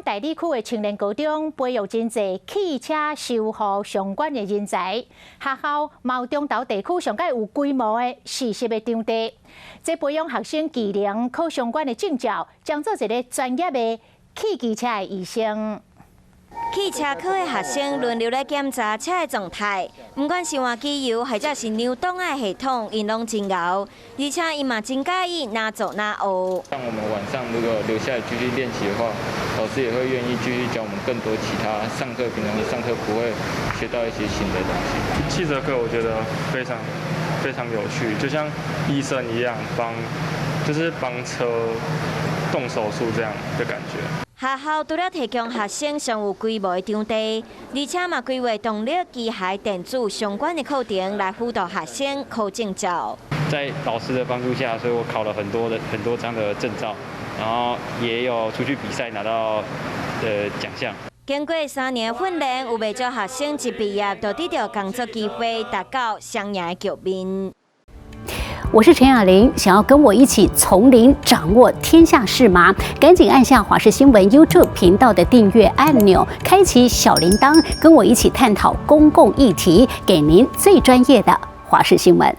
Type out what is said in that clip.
大里區的青年高中培育真濟汽車修護相關的人才，學校嘛有中投地區上蓋有規模的實習的場地，這培養學生技能考相關的證照，將做一個專業的汽機車的醫生。汽車科的學生輪流來檢查車的狀態，毋管是換機油或者是量擋的系統，𪜶攏真𠢕，而且𪜶嘛真佮意哪做哪學。像我們晚上如果留下來繼續練習的話，老師也會願意繼續教我們更多其他上課平常上課不會學到一些新的東西。汽車課我覺得非常非常有趣，就像醫生一樣幫，就是幫車動手術這樣的感覺。學校除了提供學生上有規模的場地，而且嘛規劃動力機械、電子相關的課程來輔導學生考證照。在老師的幫助下，所以我考了很多的很多張的證照，然後也有出去比賽拿到的獎項。經過3年訓練，有袂少學生一畢業就得著工作機會，達到雙贏的局面。我是陳雅玲，想要跟我一起從零掌握天下事嗎？趕緊按下華視新聞 YouTube 頻道的訂閱按鈕，開啟小鈴鐺，跟我一起探討公共議題，給您最專業的華視新聞。